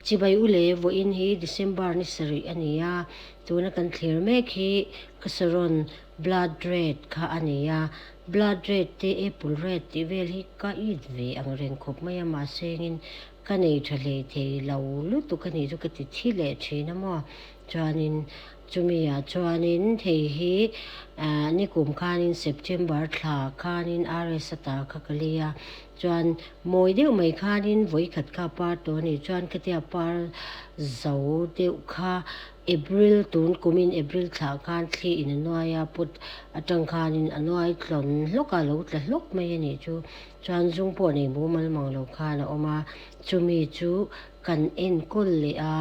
Chibai u le vawiin hi December ni sarih a ni a, tuna kan thlir mek hi ka saron blood red kha a ni a, blood red te apple red tih vel hi ka it ve ang reng khawp mai a mahsengin ka nei tha hlei thei lo lutuk a nih chu ka ti thi leh thin a maw chuanin chumi ah chuanin hei hi ah nikum khanin September thla khanin RS a ta kha ka lei a chuan mawi deuh mai khanin vawikhat kha a par tawh a nih chuan khatia par zo deuh kha April tun kumin April thlah khan thli in a nuai a put atang khanin a nuai tlawn hlawk a lo tla hlawk mai a nih chu. Chuan zung pawh nei mumal mang lo khan a awm a, chumi chu kan enkawl leh a,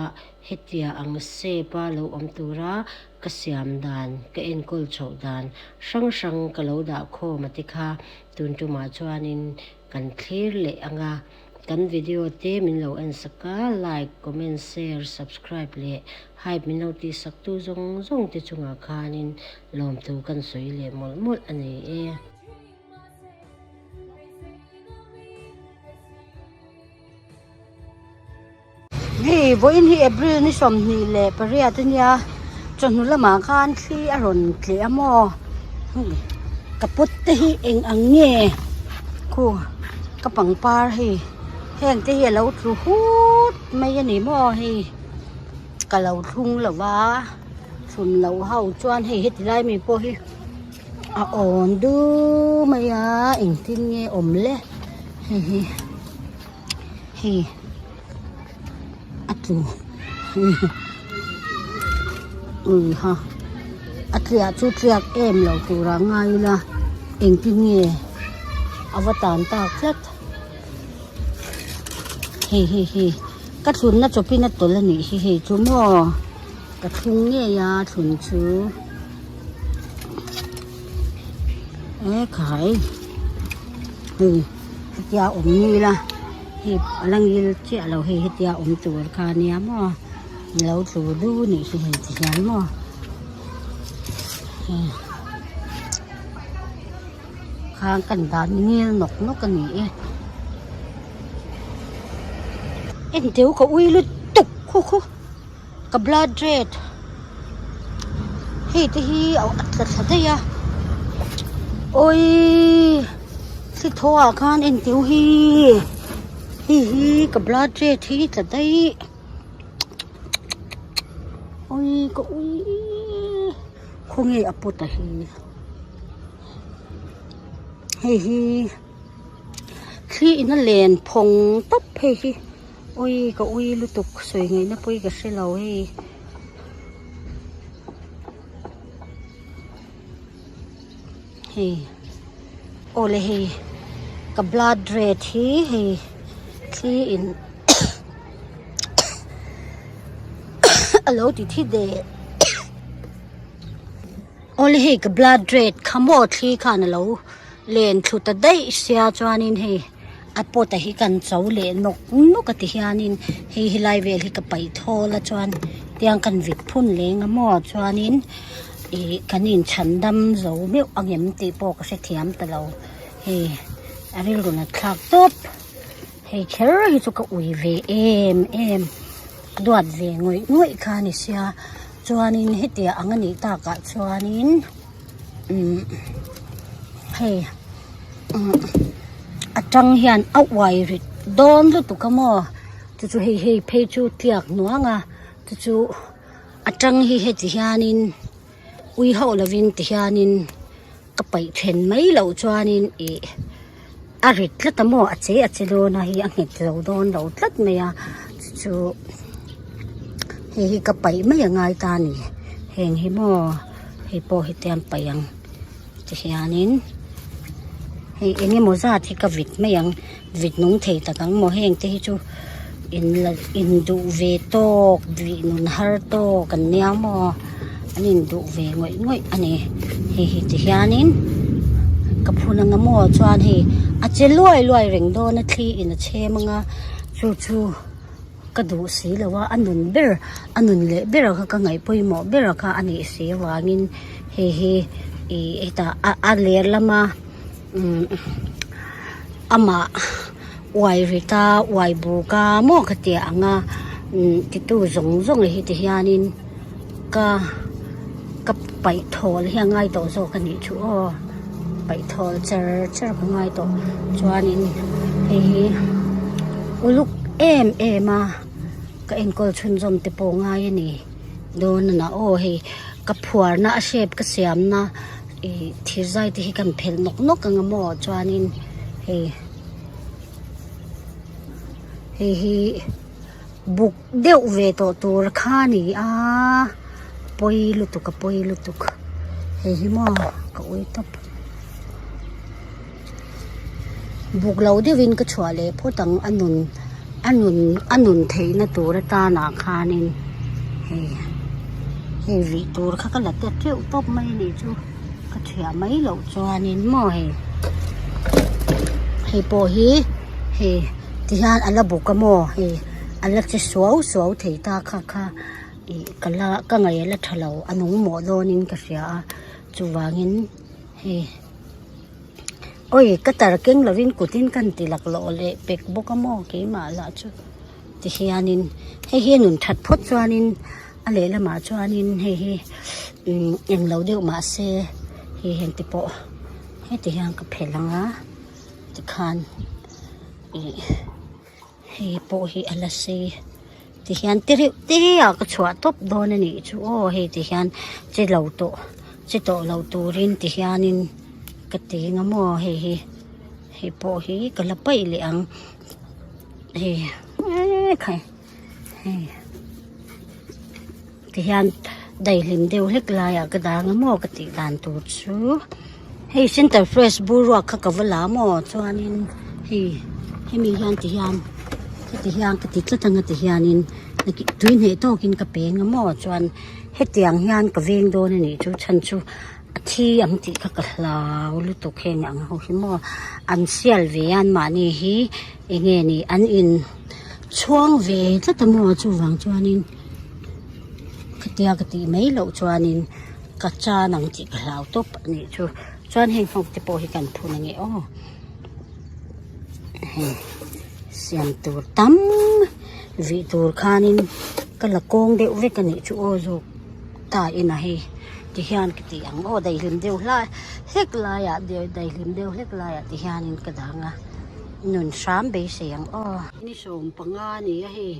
hetia ang shape a lo awm tura ka siam dan, ka enkawl chhoh dan hrang hrang ka lo dah khawm a te kha tun tumah chuanin kan thlir leh ang a. Kan video te min lo en sak a, like, comment, share, subscribe leh hype min lo tih sak tu zawng zawng te chungah khanin lawmthu kan sawi leh mawlh mawlh a ni e. Hei vawiin hi April ni 28 a nia chawhnu lamah khan thli a rawn tleh a maw ka pot te hi eng ang nge khu ka pangpar hei heng te hi a lo tlu hut mai a ni maw hei ka lo thlung lo va thlun loh ho chuan hei heti lai mi pawh hi a awn du mai a engtin nge awm le hei hi. Hei a tlu ui ha a tliah chu tliak em lo tura ngai ila engtin nge a va tan tak tlat hei hei hei ka thlunna chawpin a tawlh a nih hi hei chu maw ka thlung ngei a thlun chu e khai hei. Hetia awm ngil a hei a la ngil chiah lo hei hetia awm tur kha a nia maw lo tlu du nih hi hei ti hian maw hei khang kan dan ngil nawk nawk a ni e engteu ka ui lutuk khu khu ka blood red hei te hi a tla thla daih a awii thli thaw ah khan entir hi hei hi ka blood red hi tla daih awii ka ui khawnge a pawt a hi hei hi thli in a len phawng tawp hei hi. Ui ka ui lutuk sawi ngaihna pawh ka hre lo hei. Hei awle hei ka blood red hi hei thli in a lo ti thi der awle hei ka blood red kha maw thli khan a lo len thlu ta daih sia chuanin hei. A pot a hi kan cho leh nawk nawk a ti hianin hei helai vel hi ka paih thawl a chuan tiang kan vit phun leng a maw chuanin ih kan inchhan dam zo meuh ang em tih pawh ka hrethiam ta lo hei a rilru nat thlak tawp hei kher hi chu ka ui ve em em a duat ve ngawih ngawih kha a ni sia chuanin hetiang ang a nih takah chuanin umm hei umm a tang hian a uai rit dawn lutuk a maw chu chu hei hei phei chu tliak nuang a chu chu a tang hi heti hianin ui hauh lovin ti hianin ka paih then mai loh chuanin ih a rit tlat a maw a che a che dawn a hei a nghet zo dawn lo tlat mai a chu chu hei hi ka paih mai a ngai ta a ni heng hi maw hei pawh hetiang paih ang ti hianin hei eng emaw zat hi ka vit mai ang vit nung thei tak ang maw heng te hi chu in la in duh ve tawk vih nun har tawk an nia maw an in duh ve ngawih ngawih a ni hei hi ti hianin ka phun anga maw chuan hei a che luai luai reng dawn a thli in a chhem anga chu chu ka duh si lo a a nun ber a nun leh ber kha ka ngaih pawimawh ber kha a nih si avangin hei hi ih hetah a a ler lama umm amah uai rit a uai buk a maw ka tia ang a. Titu zawng zawng hi ti hianin ka ka paih thawl hi a ngai tawh zawk a nih chu aw paih thawl char char ka ngai tawh chuanin hei hi uluk em em a ka enkawl chhunzawm te pawh ngai a ni dawn a na aw hei ka phuarna a shape ka siamna ih thirzai te hi kan phelh nawk nawk ang a maw chuanin hei. Hei hi buk deuh ve tawh tur kha a ni a pawi lutuk a pawi lutuk hei hi maw ka ui tawp buk lo deuhin ka chhuah leh phawt ang a nun a nun a nun theihna tur atanah khanin hei hei rih tur kha ka la ta teuh tawp mai a nih chu. Ka thiah mai loh chuanin maw hei hei pawh hi hei tihian a la bawk a maw hei a la che suau suau thei ta kha kha ih ka la ka ngaih a la tha lo a nung mawh dawnin ka hria a chuvangin hei awi ka tar keng lovin kutin ka inti laklawh leh pek bawk a maw keimah lah chu tihianin hei hi a nun that phawt chuanin. A lehlamah chuanin hei hi umm englo deuh mahse hei heng te pawh heti hian ka phelh ang a tikhan ih hei pawh hi a la sei tihian te reuh te ah ka chhuah tawp dawn a nih chu aw hei ti hian che lo tawh che tawh lo turin ti hianin ka ti ang a maw hei hi hei pawh hi ka la paih leh ang hei ekhai. Hei tihian daihlim deuh hlek laiah ka dang a maw ka tih dan tur chu hei center fresh bur ruak kha ka va la maw chuanin hei hemi hian tihian heti hian ka ti tlat anga tihianin tui hneh tawkin ka peng a maw chuan hetiang hian ka veng dawn a nih chu chhan chu a thi ang tih kha ka hlau lutuk heng ang ho hi maw an sial ve a anmahni hi eng nge ni an in chhuang ve tlat a maw chuvang chuanin khatia ka tih mai loh chuanin ka chan ang tih ka hlau tawp a nih chu chuan heng ho te pawh hi kan phun ange aw hei siam tur tam vih tur khanin ka la kawng deuh vek a nih chu aw zawk ta in a hei tihian ka tih ang aw daihlim deuh hlai hlek laiah daihlim deuh hlek laiah tihianin ka dang a. Nun hram beisei ang aw. Ni 15 a ni a hei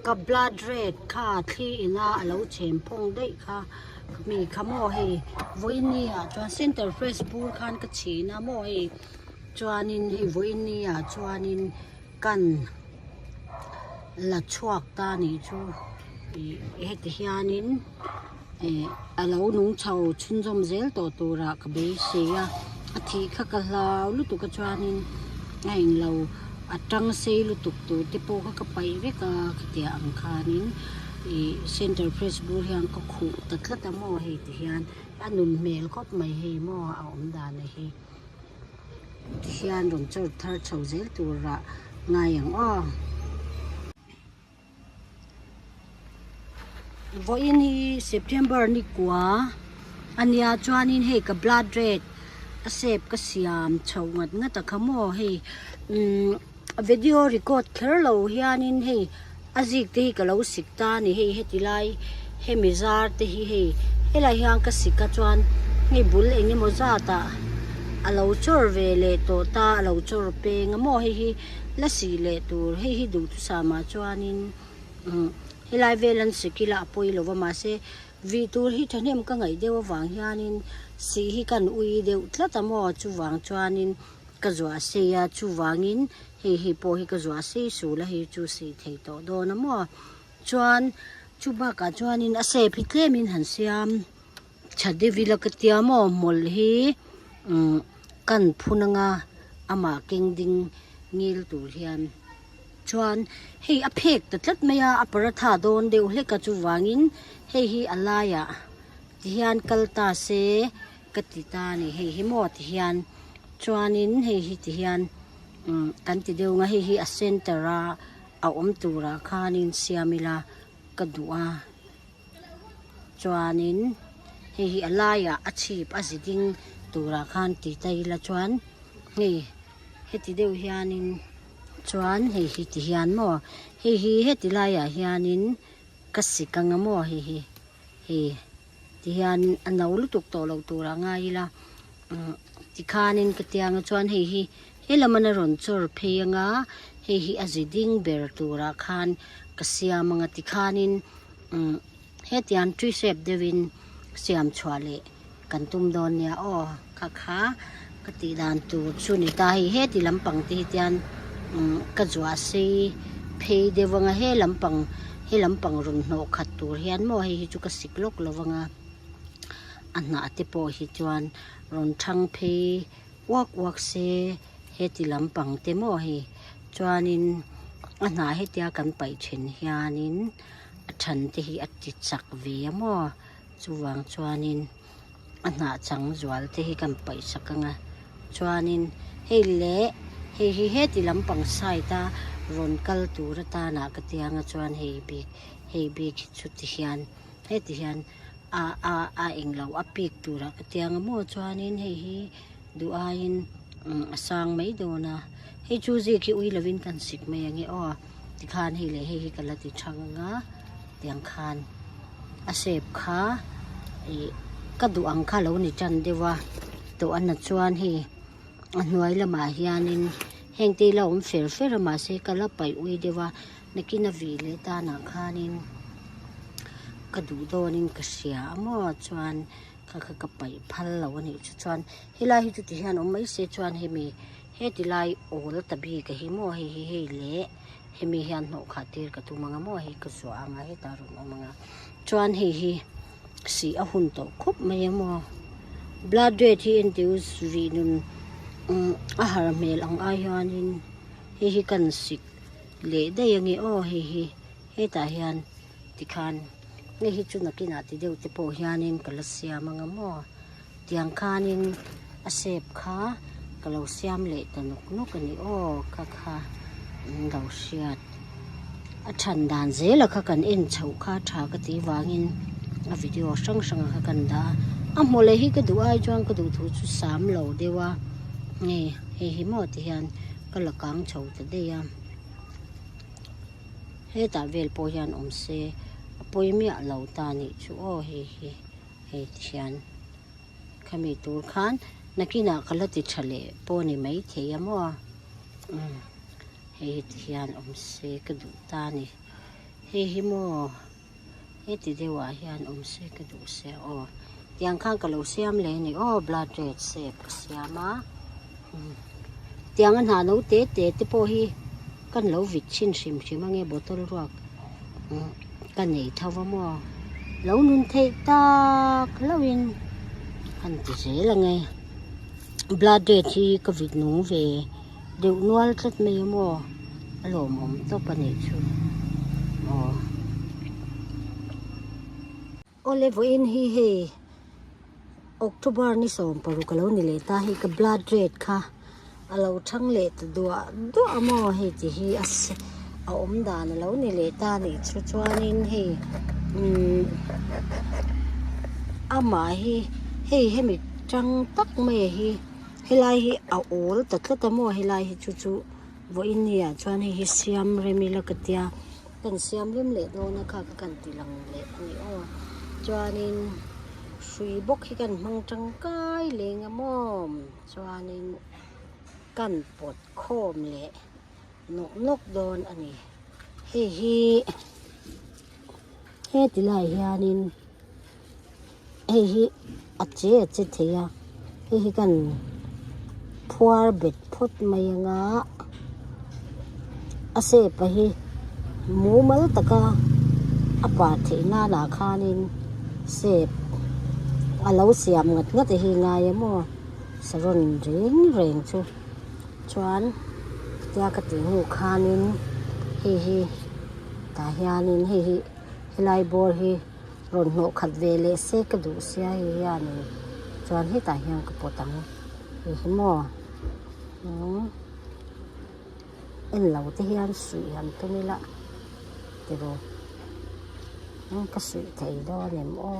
ka blood red kha thli ina a lo chhem phawng daih kha mi kha maw hei vawiin ah chuan center fresh bur khan ka chhin a maw hei chuanin hei vawiin ah chuanin kan la chhuak ta a nih chu ih heti hianin ih a lo nung chho chhunzawm zel tawh turah ka beisei a a thih kha ka hlau lutuk a chuanin a englo a tang sei lutuk tur te pawh kha ka paih vek a khatiang ang khanin ih center fresh bur hian ka khuh ta tlat a maw hei ti hian a nun hmel khawp mai hei maw a awm dan a hi. Tihian rawn chawr thar chho zel turah ngai ang aw. Vawiin hi September ni kua a nia chuanin hei ka blood red a shape ka siam chho ngat ngat a kha maw hei umm video record kher lo hianin hei a zik te hi ka lo sik ta a ni hei heti lai hemi zar te hi hei helai hian ka sik a chuan hei bul eng emaw zat ah a lo chawr ve leh tawh ta a lo chawr peng a maw hei hi la sih leh tur hei hi duhthusam ah chuanin umm helai vel an sik ila a pawi lova mahse vih tur hi thahnem ka ngaih deuh avang hianin sih hi kan ui deuh tlat a maw chuvang chuanin. Ka zuah sei a, chuvangin hei hei pawh hi ka zuah sei sul a, hei chu sei thei tawh dawn a maw. Chuan chu bakah chuanin a shape hi tlemin han siam tha deuh ila ka tia maw hmawlh hi umm kan phun anga amah keng ding ngil tur hian. Chuan hei a phek ta tlat mai a, a paratha dawn deuh hlek a chuvangin hei hi a laiah tihian kal ta se. Ka ti ta a ni hei hi maw ti hian chuanin hei hi ti hian umm kan ti deuh ang a hei hi a center a a awm turah khanin siam ila ka duh a chuanin hei hi a laiah a chhip a zi ding turah khan ti ta ila chuan hei heti deuh hianin chuan hei hi ti hian maw. Hei hi heti laiah hianin ka sik anga maw hei hi hei tihian a no lutuk tawh loh turah ngai ila umm tikhanin ka tiang a chuan hei hi he lamah a rawn chawr phei anga hei hi a zi ding ber turah khan ka siam anga tikhanin umm hetiang tree shape deuhin siam chhuah leh kan tum dawn nia aw kha kha ka tih dan tur chu ni ta hei heti lampang te hi tian umm ka zuah sei phei deuh anga he lampang he lampang rawn hnawh khat tur hian maw hei hi chu ka sik lawk lo vang a a hnah te pawh hi chuan rawn thang phei uak uak se heti lampang te maw hei chuanin a hnah hetia kan paih then hianin a then te hi a ti chak ve a maw. Chuvang chuanin a hnah chang zual te hi kan paih sak ang a, chuanin hei leh hei hi heti lampang side a rawn kal tur atana ka ti ang a chuan hei bik hei bik hi chu ti hian heti hian a a a englo a pik turah ka ti ang a maw chuanin hei hi duh aiin a sang mai dawn a, hei chu zik hi ui lovin kan sik mai ang e aw tikhan hei leh hei hi ka la ti thang ang a. Tiang khan a shape kha ih ka duh ang kha lo ni tan deuh a tawh a na chuan hei a hnuai lamah hianin heng te hi la awm fer fer a mahse ka la paih ui deuh a nakin a vih leh tanah khanin ka duh dawnin ka hria a maw chuan kha kha ka paih phal lo a nih chu chuan helai hi chu ti hian awm mai se chuan hemi heti lai awl ta bik a hi maw hei hi hei leh. Hemi hian hnawh khah tir ka tum anga maw hei ka zuah anga hetah a rawn awm anga chuan hei hi sih a hun tawh khawp mai a maw blood red hi entir rih nun umm a har hmel ang ai hianin hei hi kan sik leh daih ange aw hei hi hetah hian tikhan hei hi chu nakinah ti deuh te pawh hianin ka la siam anga maw tiang khanin a shape kha ka lo siam leh ta nawk nawk a ni aw kha kha an lo hriat a than dan zel a kha kan en chhoh kha tha ka tih vangin a video hrang hrang a kha kan dah a a hmu leh hi ka duh ai chuan ka duh thu chu sam lo deuh a nge hei hi maw ti hian ka la kang chho ta daih a hetah vel pawh hian awm se a pawi miah lo ta nih chu aw hei hi. Hei ti hian khami tur khan nakinah ka la ti tha leh pawh a ni maithei a maw umm hei hi ti hian awm se ka duh ta a ni hei hi maw heti deuh ah hian awm se ka duh se aw tiang khan ka lo siam leh a ni aw blood red shape ka siam a umm tiang a hnah no te te te pawh hi kan lo vit chhin hrim hrim ange bottle ruak umm ka nei tho va maw lo nun theih tak hlauhin han ti zel ange blood red hi ka vit nung ve deuh nual tlat mai a maw a lawmawm tawp a nih chu aw. Awle vawiin hi hei October ni 16 a lo ni leh ta hei ka blood red kha a lo thang leh ta duah duah a maw hei ti hi a a awm dan a lo ni leh ta a nih chu chuanin hei umm amah hi hei hemi tang tak mai a hi helai hi a awl ta tlat a maw helai hi chu chu vawiin ni ah chuan hei hi siam rem ila ka tia. Kan siam rem leh dawn a kha kha kan ti lang leh a ni aw chuanin hrui bawk hi kan hmang tangkai leng a maw chuanin kan pawt khawm leh nawk nawk dawn a ni hei hi heti lai hianin hei hi a che a che thei a hei hi kan phuar bet phawt mai anga a shape a hi mumal taka a par theih nan ah khanin shape a lo siam ngat ngat a hi ngai a maw saron reng reng chu chuan tia ka tih hnu khanin hei hi tah hianin hei hi helai bawr hi. Rawn hnawh khat ve leh se ka duh sia hei hianin chuan hetah hian ka pawt ang hei hi maw umm en lo te hian suih han tum ila tiraw umm ka suih thei dawn em aw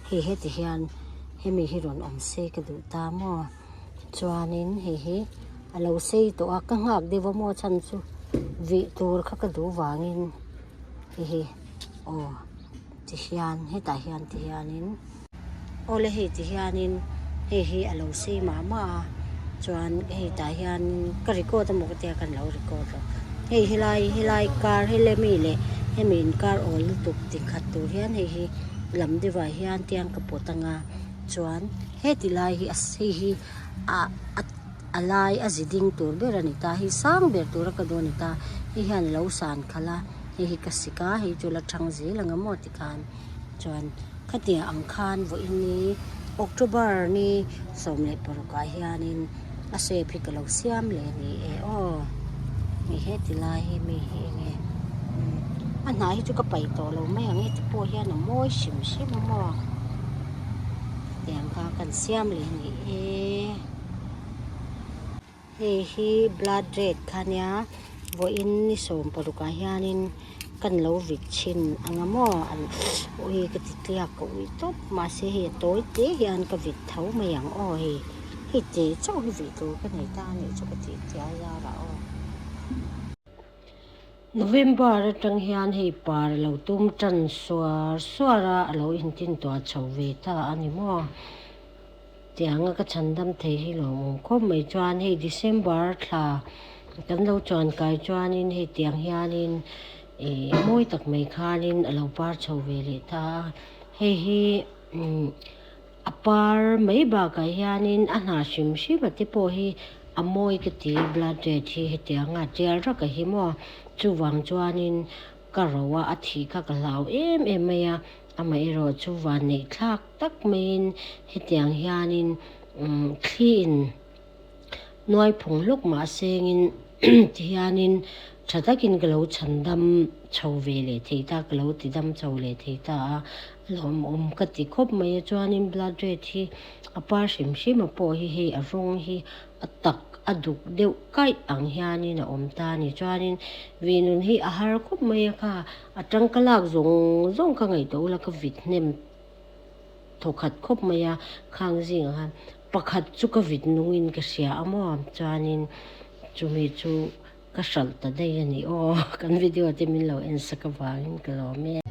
hei heti hian hemi hi rawn awm se ka duh ta maw chuanin hei hi. A lo sei tawh a, ka nghak deuh a maw chhan chu vih tur kha ka duh vangin hihi aw ti hian hetah hian ti hianin aw le hei ti hianin hei hi a lo sei mah mah a chuan hei tah hian ka record emaw ka tia kan lo record lo hei helai helai kar helai mi leh hemi inkar awl lutuk tikhat tur hian hei hi lam deuhah hian tiang ka pawt anga chuan heti lai hi a hei hi ah a a lai a zi ding tur ber a ni ta hei sang ber tura ka duh a ni ta hei hian a lo san khalh a hei hi ka sik a hei chu la thang zel ang a maw tikhan chuan khatiang ang khan vawiin ni October ni 16 ah hianin a shape hi ka lo siam leh a ni e aw hei heti lai hi mi hi enge a hnah hi chu ka paih tawh lo mai ang heti pawh hian a mawi hrim hrim a maw. Tiang kha kan siam leh a ni e. Hei hi blood red kha nia vawiin ni 16 ah hianin kan lo vit chhin ang a maw an ui ka ti tliak ka ui tawp mahse hei a tawi te hian ka vit tho mai ang aw hei hei te chauh hi vih tur ka nei ta a nih chu ka tih tia zarah aw. November atang hian hei par a lo tum tan suar suar a, a lo intin tuah chho ve ta a ni maw? Tianga ka chhan dam thei hi lawmawm khawp mai chuan hei December thla kan lo chuan kai chuanin hei tiang hianin ih mawi tak mai khanin a lo par chho ve leh ta a, hei hi umm A par mai bakah hianin a hnah hrim hrim a te pawh hi a mawi ka ti blood red hi hetiang a tial rak a hi maw chuvang chuanin ka ro a a thih kha ka hlau em em mai a amaherawh chu van neih thlak tak maiin hetiang hianin umm thli in Nuai phung hluk mah sengin ti hianin tha takin ka lo chhan dam chho ve leh thei ta, ka lo ti dam chho leh thei ta a, lawmawm ka ti khawp mai a. Chuanin blood red hi a par hrim hrim a pawh hi hei a rawng hi a tak a duk deuh kaih ang hianin a awm ta a ni. Chuanin vih nun hi a har khawp mai a kha, a tangka lak zawng zawng ka ngaihtuah ula ka vit hnem thawkhat khawp mai a, khang zingah khan pakhat chu ka vit nungin ka hria a maw chuanin chumi chu ka hralh ta daih a ni aw kan video te min lo en sak avangin ka lawm e.